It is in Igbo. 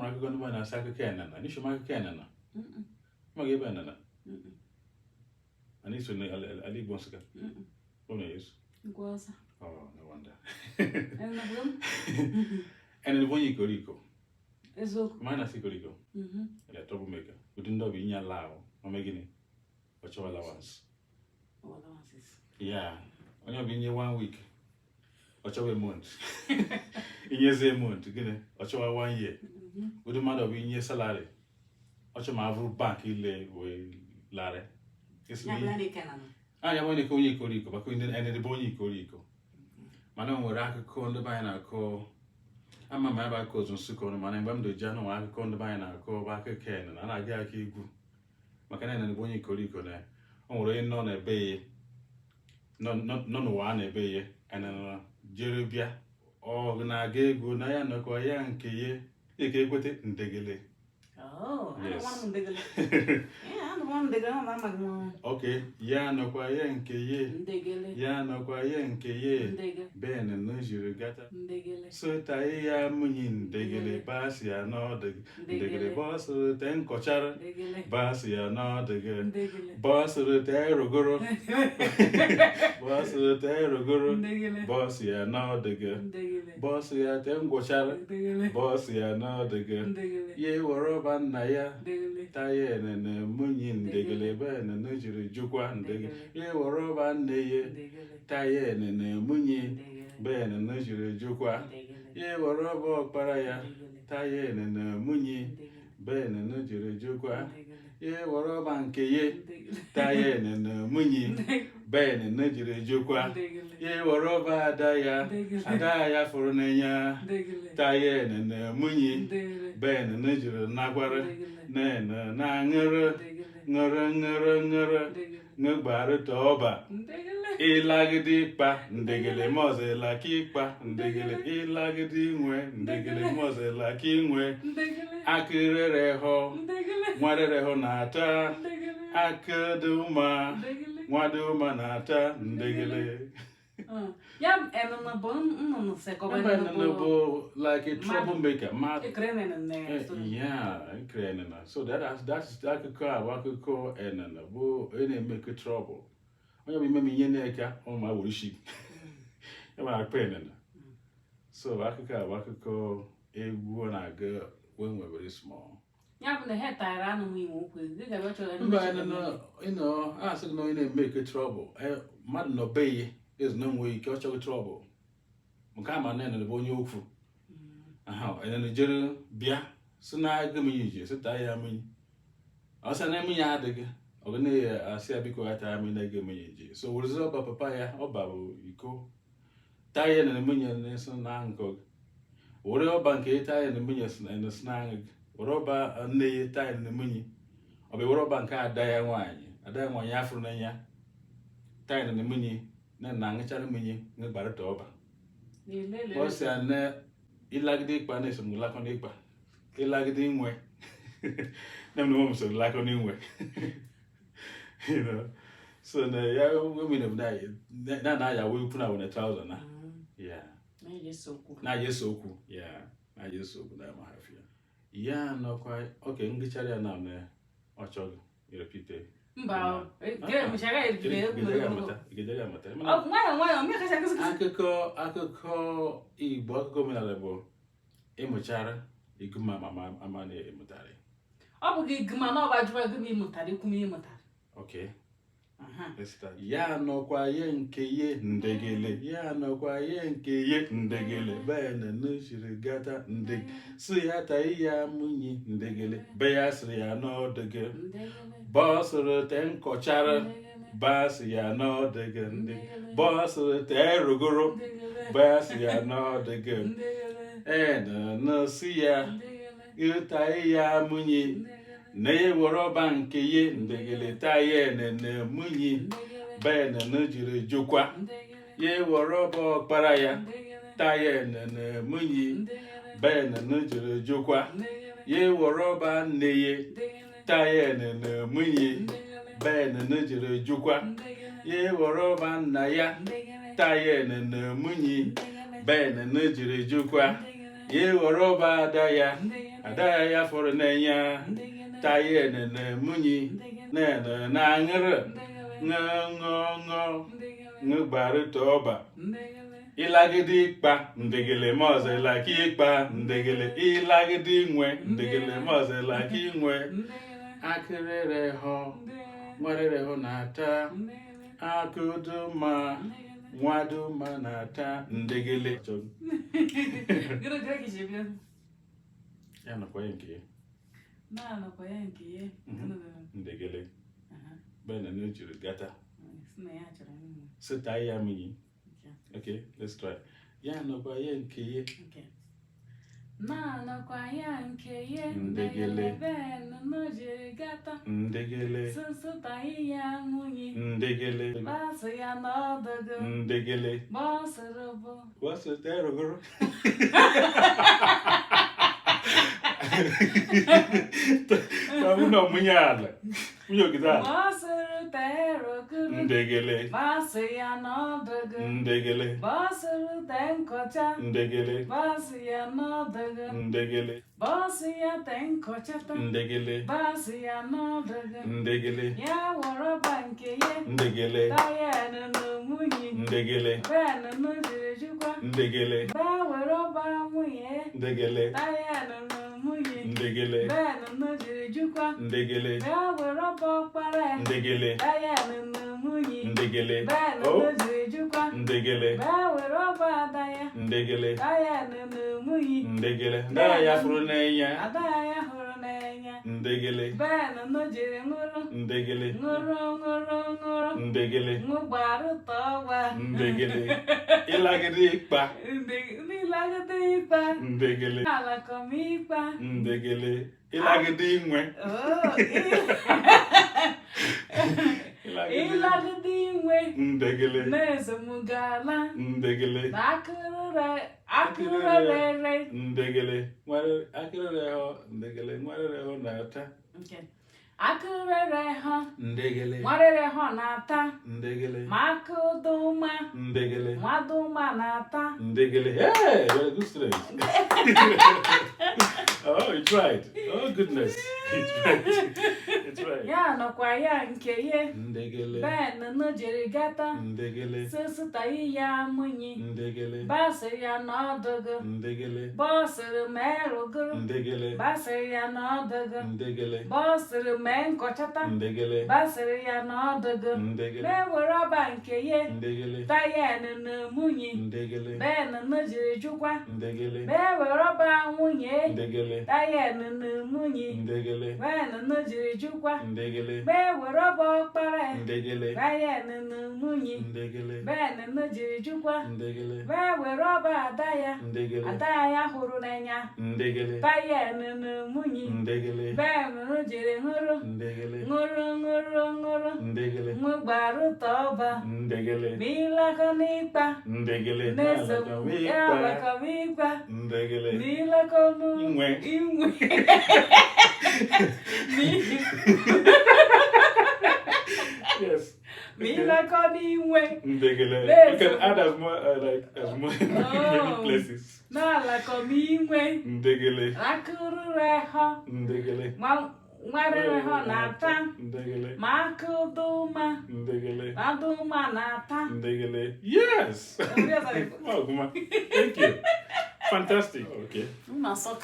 Nwere akụkọ ndị be anyị na-asị akụkọ enene. N'isi m akụkọ enene. Maghị ebe enene. Ana iso n'ala Igbo Nsụka. Ọ na-esu. Oh, no wonder. Enene bụ onye ikoriko. Eziokwu. Ma na-asị ikoriko. Ya troublemaker. Ụdị ndị ọ bụ inye ala ahụ. O mee gịnị? Ọ chọwa allowance. Yeah. Onye ọ bụ inye one week. Ọ chọwa a month. Inyezi a month, gịnị? Ọ chọwa one year. Ụdị mmadụ ọ bụ inye salary. Ọ chọ ma avụrụ bank ile wee larị. Anya bụ onye onye ikoriko maka enene bụ onye ikoriko. Mana o nwere akụkọ ndị be anyị na-akọ ama m ebe akụkọ ozu Nsụka ọnụ, mana mgbe m doji anụ nwere akụkọ ndị be anyị na-akọ bụ akụkọ enene a na-aga aka igwu maka na enene bụ onye ikoriko na o nwere onye nọ n'ebe ya nọ n'ụwa a na-ebe ya enene jere bịa ọ na-aga egwu na ya nọkwa ya nke ya eke ekwete ndegele. Oh, Yes. Okay, ya nọkwa ya nke ye, ya nọkwa ya nke ye, ben no jiri gata. So ya munyi ndegele basi ya n'ọdụ ndegele bọsụrụ te nkọchara basi ya n'ọdụ gị bọsụrụ te rogoro bọsụrụ te rogoro bọsụ ya n'ọdụ gị bọsụ ya te ngwọchara bọsụ ya n'ọdụ gị ya ewere ọba nna ya taya enene munyi ndegele be enene jiri jukwa ndegele ya ewere ọba nne ya taya enene munyi be enene jiri jukwa ya ewere ọba ọkpara ya taya enene munyi be enene jiri jukwa ya ewere ọba nke ya taya enene munyi be enene jiri jukwa ya ewere ọba ada ya ada ya fụrụ n'enya taya enene munyi be enene jiri nakwara nene na ṅụrụ ṅụrụ ṅụrụ ṅụrụ ṅụgbarụta ọba ịlagide ịkpa ndegele mọzela ka ịkpa ndegele ịlagide inwe ndegele mọzela ka inwe akịrịrị họ nwarịrị họ na-ata akịdụma nwadụma na-ata ndegele. Ya enene bụ nnụnụ sekọba. Ebe enene bụ like a troublemaker mad. Ekere enene. Yeah, ekere enene. So that's akụkọ a bụ akụkọ enene bụ onye na-emeke trouble. Onye bụ ime m ihe na-eke ụmụ awụrụ isi. Ya bụ akpa enene. So akụkọ a bụ akụkọ egwu ọ na-aga when we were very small. Ya bụ na ha tara anụ m inwe okwu ego ga-abịa chọrọ. Mba, enene, a sị gị na onye na-emeke trouble. Mmadụ nọ be ya ezi na onwe ike ọ chọghị trouble. Nke a ma na enene bụ onye okwu. Aha, enene jere bịa si na agụ mmiri ji si taa ya mmiri. Ọ sị na mmiri adịghị ọ ga na-asị ya biko ya taa mmiri na ego mmiri ji so werezi ọba papa ya ọba bụ iko taa ya na mmiri na-esi na nkọ gị were ọba nke ya taa ya na mmiri si na aṅụ gị were ọba nne ya taa ya na mmiri ọ bụ were ọba nke ada ya nwaanyị ada ya nwaanyị afụrụ n'anya taa ya na mmiri na na aṅụchara mmiri ṅụgbarịta ọba ọ sị ya na ịlagide ịkpa na-eso m lakọ n'ịkpa ịlagide inwe na m na m so lakọ n'inwe so na ya women of na na ya we put na trouser na yeah na yeso okwu yeah na yeso okwu na ma hafia ya nọkwa okay ngịchara ya na na ọ chọghị repeat. Mba, akụkọ akụkọ Igbo akụkọ omenala bụ ịmụchara iguma ama na ịmụtara. Ọ bụ gị gụma na ọba jụwa gị ma ịmụtara ikwu ma ịmụtara. Okay. Ya nọkwa ye nke ye ndegele ya nọkwa ye nke ye ndegele benene jiri gata ndegele si ya ta ya munyi ndegele be ya sịrị ya n'ọdịgị bọsịrị te nkọchara basị ya n'ọdịgị ndị bọsịrị te rugoro basị ya n'ọdịgị enene si ya ịta ya munyi na ya were ọba nke ye ndegele taa ya enene munyi benene jiri jukwa ya were ọba ọkpara ya taa ya enene munyi benene jiri jukwa ya were ọba nne ya taa ya enene munyi benene jiri jukwa ya were ọba nna ya taa ya enene munyi benene jiri jukwa ya were ọba ada ya Ada ya fụrụ n'enya. Taya enene munyi. Nene na aṅụrị. Ṅụ ṅụ ṅụ. Ṅụ ọba. Ịlagide ịkpa ndegele maọzọ ịlaka ịkpa ndegele. Ịlagide inwe ndegele maọzọ ịlaka inwe. Akịrịrị họ nwarịrị hụ na-ata. Akụdụma nwadụma na-ata ndegele. Ya nọkwa ya nke ya. Na-anọkwa ya nke ya. Ndegele. Bena na jiri gata. Sita ya minyi. Okay, let's try. Ya nọkwa ya nke ya. Na-anọkwa ya nke ya. Ndegele. Ben n'ojiri gata. Ndegele. Sụsụtaghị ya nwunye. Ndegele. Basụ ya n'ọdụgụ. Ndegele. Bọsụrụ bụ. What's it there, Ogoro? Ka mụ na nwunye ala. Nwunye ogide ala. Bọsụrụ terogoro. Ndegele. Basụ ya n'ọdụgụ. Ndegele. Bọsụrụ te nkọcha. Ndegele. Basụ ya n'ọdụgụ. Ndegele. Bọsụ ya te nkọchata. Ndegele. Basụ ya n'ọdụgụ. Ndegele. Ya wọrọba nke ya. Ndegele. Taya nụnụ nwunye. Ndegele. Ben nụ jiri jukwa. Ndegele. Ba were ọba nwunye. Ndegele. Taya nụnụ nwunye. Ndegele. Ben nụ jiri jukwa. Ndegele. Ba were ọba ọkpara. Ndegele. Taya nụnụ nwunye. Ndegele. Ben Oh. nụ jiri jukwa. Ndegele. Ba were ọba ada ya. Ndegele. Taya nụnụ nwunye. Ndegele. Ndị ya fụrụ n'enya. Ada ya hụrụ n'anya. Ndegele. Ben nụ jiri ṅụrụ. Ndegele. Ṅụrụ ṅụrụ ṅụrụ. Ndegele. Ṅụgbarụ tọwa. Ndegele. Ịlagide ịkpa. N'ịlagide ịkpa. Ndegele. Alakọm ịkpa. Ndegele. Ịlagide inwe. Oh, ịlagide inwe. Ndegele. Na-ezomugala. Ndegele. Na akụrụrere. Ndegele. Akịrịrị hụ. Ndegele. Nwarịrị hụ na-ata. Akụrụrere ha. Ndegele. Nwarịrị ha na-ata. Ndegele. Ma akụdụma. Ndegele. Nwadụma na-ata. Ndegele. Hey, you're a good student. Oh, you tried. Oh, goodness. You tried. You tried. Ya nọkwa ya nke ya. Ndegele. Ben nụ jiri gata. Ndegele. Sụsụtaghị ya munyi. Ndegele. Basịrị ya n'ọdụgụ. Ndegele. Bọsịrị mee rụgụrụ. Ndegele. Basịrị ya n'ọdụgụ. Ndegele. Bọsịrị mee nkọchata. Ndegele. Basịrị ya n'ọdụgụ. Ndegele. Mee were ọba nke ya. Ndegele. Tayen na nwunye. Ndegele. Ben nụ jiri jụkwa. Ndegele. Mee were ọba nwunye. Ndegele. Tayen na nwunye. Ndegele. Ben nụ jiri jụkwa. Ndegele. Mee were ọba ọkpara. Ndegele. Tayen na nwunye. Ndegele. Ben nụ jiri jụkwa. Ndegele. Mee were ọba ada ya. Ndegele. Ada ya hụrụ n'anya. Ndegele. Tayen na nwunye. Ndegele. Ben nụ jiri ṅụrụ. Ndegele. Ṅụrụ ṅụrụ ṅụrụ. Ndegele. Ṅụgbarụ tọba. Ndegele. N'ịlakọ n'ịkpa. Ndegele. Na-eso alakọ ịkpa. Ndegele. N'ịlakọ Inwe. n'inwe. Yes. N'ịlakọ n'inwe. Ndegele. You can add as more like as more many places. N'alakọ m inwe. Ndegele. Akụrụre ha. Ndegele. Nwarịrị ha na-ata. Ndegele. Ma akụdụma. Ndegele. Adụma na-ata. Ndegele. Yes. Oh, Guma. Thank you. Fantastic. Okay. Mma sọka.